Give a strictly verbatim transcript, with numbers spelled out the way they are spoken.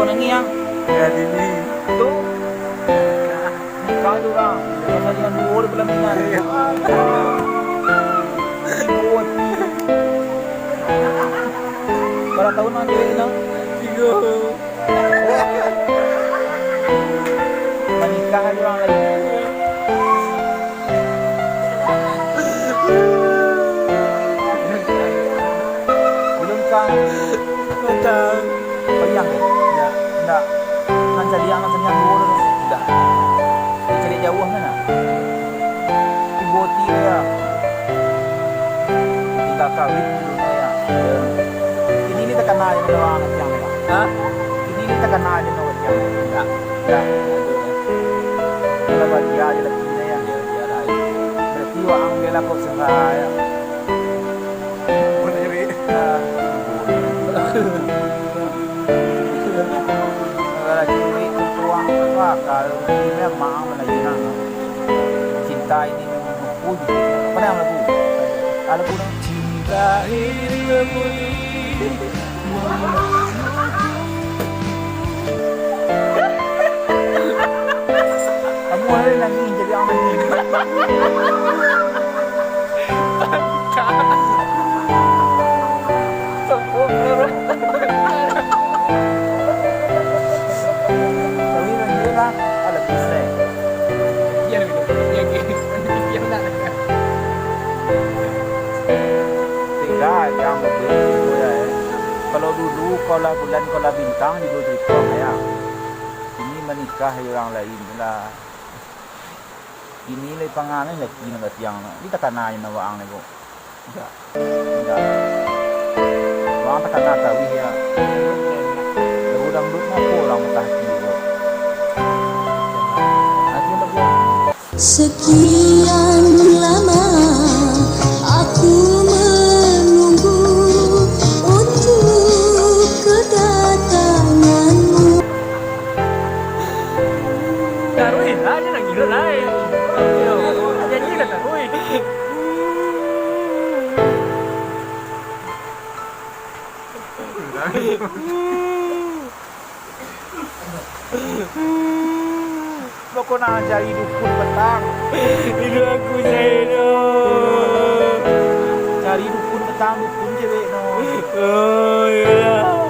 Nangih, ah. Ya, Dini. Tu. Nikah tu urang. Pasal dengan duo di pelaminan. Iya. Duo. Bara taun nan cewek tu? Tigo. Manikah aja urang lai. Belum kan? Belum. Payah ke? Indak. Indak. Nan caliak, nan caliak duo tu. Indak. Caliak jauah kan? Tibo ti ya. Tinggal kawin dulu ya. Ini ni takana aja urang tiang ya. Hah? Ini ni takana aja urang tiang. Indak. Indak. Kalau bahagia aja lah kita ya. Ya, ya lah. Berarti waang bela kok sangka ya. Bener, Ri. Kalau cewek tu tuang, wah, kalau memang mana jenang. Cinta ini memang, ui, apa nama lagu? Ah, lagu ni. Cinta ini memang Kamu hari nangis jadi anak ini. Tapi nangis lah, ada bisa. Iya, iya, iya, iya. Tinggal yang begitu ya. Kalau dulu kau lah bulan, kau lah bintang, dulu cerita ya. Kini manikah jo urang lain lah. Kini lai pangangai laki nan batiang tu. Di takana jo nan waang lai ko. Indak. Indak. Waang takana taruih ya. Lagu dangdut mah apo urang patah ati ko. Ati yang bagian. Sekian lama aku menunggu untuk kedatanganmu. Taruih, aja nang gilo lai. Yo, janji lah taruih. Pokok nak cari dukun petang. Iduik aku cari tu. Cari dukun petang, dukun cewek no. Oh, iya.